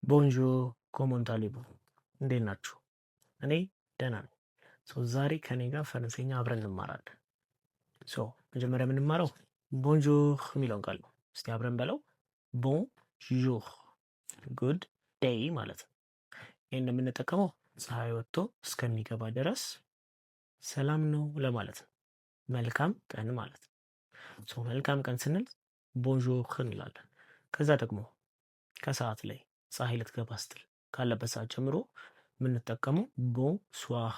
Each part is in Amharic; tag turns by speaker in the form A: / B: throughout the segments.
A: Bonjour, comment allez-vous? እንዴት ናችሁ? እኔ ደህና ነኝ። So ዛሬ ከኔ ጋር ፈረንሳይኛ አብረን እንማራለን። So መጀመሪያ የምንማረው bonjour የሚለውን ቃል ነው። እስቲ አብረን እንበለው። Bonjour, good day ማለት ነው። ይህን የምንጠቀመው ፀሐይ ወጥቶ እስከሚገባ ድረስ ሰላም ነው ለማለት ነው። መልካም ቀን ማለት ነው። So መልካም ቀን ስንል bonjour እንላለን። ከዛ ደግሞ ከሰዓት ላይ ፀሐይ ልትገባ ስትል ካለበት ሰዓት ጀምሮ የምንጠቀመው bonsoir።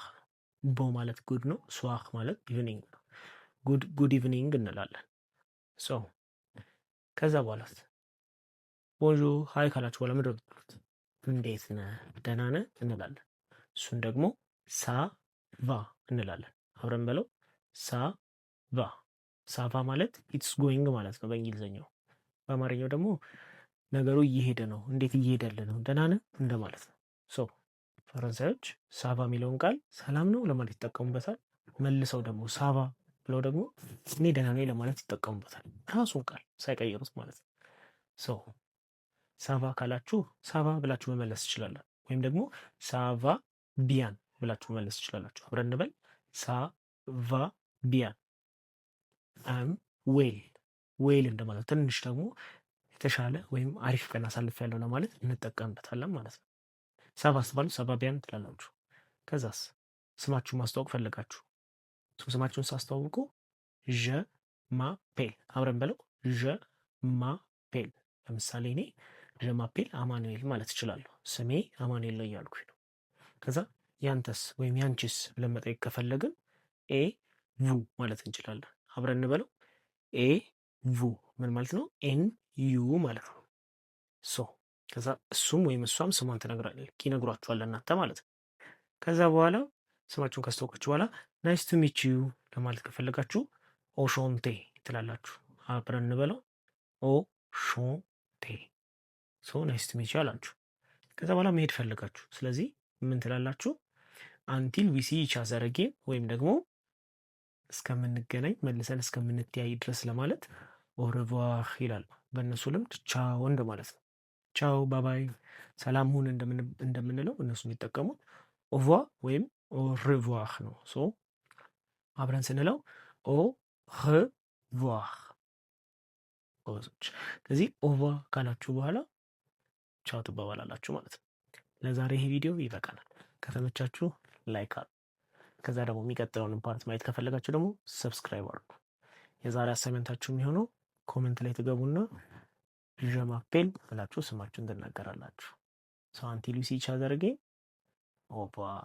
A: Bon ማለት good ነው። Soir ማለት evening ነው። Good evening እንላለን። So ከዛ በኋላስ bonjour, hi ካላችሁ በኋላ ምንድን ነው የምትሉት? እንዴት ነህ፣ ደህና ነህ እንላለን። እሱን ደግሞ ça va እንላለን። አብረን እንበለው፣ ça va። Ça va ማለት it's going ማለት ነው በእንግሊዝኛው። በአማርኛው ደግሞ ነገሩ እየሄደ ነው፣ እንዴት እየሄደልህ ነው፣ ደህና ነህ እንደማለት ነው። So ፈረንሳዮች ça va የሚለውን ቃል ሰላም ነው ለማለት ይጠቀሙበታል። መልሰው ደግሞ ça va ብለው ደግሞ እኔ ደህና ነኝ ለማለት ይጠቀሙበታል። ራሱን ቃል ሳይቀይሩት ማለት ነው። So ça va ካላችሁ ça va ብላችሁ መመለስ ትችላላችሁ። ወይም ደግሞ ça va bien ብላችሁ መመለስ ትችላላችሁ። አብረን እንበል፣ ça va bien, I'm well። Well እንደማለት፣ ትንሽ ደግሞ የተሻለ ወይም አሪፍ ቀን አሳልፌያለሁ ለማለት እንጠቀምበታለን ማለት ነው። Ça va ስትባሉ ça va bien ትላላችሁ። ከዛስ ስማችሁን ማስተዋወቅ ፈለጋችሁ። ስማችሁን ስታስተዋውቁ je m'appelle፣ አብረን እንበለው፣ je m'appelle። ለምሳሌ እኔ je m'appelle አማኑኤል ማለት እችላለሁ። ስሜ አማኑኤል ነው እያልኩኝ ነው። ከዛ ያንተስ ወይም ያንቺስ ብለን መጠየቅ ከፈለግን et vous ማለት እንችላለን። አብረን እንበለው፣ et vous ምን ማለት ነው? And you ማለት ነው። So ከዛ እሱም ወይም እሷም ስሟን ትነግራለች፣ ይነግሯችኋል እናንተ ማለት ነው። ከዛ በኋላ ስማችሁን ካስተዋወቃችሁ በኋላ nice to meet you ለማለት ከፈለጋችሁ enchanté ትላላችሁ። አብረን እንበለው፣ enchanté። So nice to meet you አላችሁ። ከዛ በኋላ መሄድ ፈለጋችሁ። ስለዚህ ምን ትላላችሁ? Until we see each other again ወይም ደግሞ እስከምንገናኝ፣ መልሰን እስከምንተያይ ድረስ ለማለት au revoir ይላሉ። በእነሱ ልምድ ቻው እንደ ማለት ነው። ቻው፣ bye bye፣ ሰላም ሁን እንደምንለው እነሱ የሚጠቀሙት au revoir ወይም au revoir ነው። So አብረን ስንለው au revoir፣ ጎበዞች። ስለዚህ au revoir ካላችሁ በኋላ ቻው ትባባላላችሁ ማለት ነው። ለዛሬ ይሄ ቪዲዮ ይበቃናል። ከተመቻችሁ like አድርጉ። ከዛ ደግሞ የሚቀጥለውን part ማየት ከፈለጋችሁ ደግሞ subscribe አድርጉ። የዛሬ assignment ኣችሁ የሚሆነው comment ላይ ትገቡና je m'appelle ብላችሁ ስማችሁን ትናገራላችሁ። So until we see each other again, au revoir.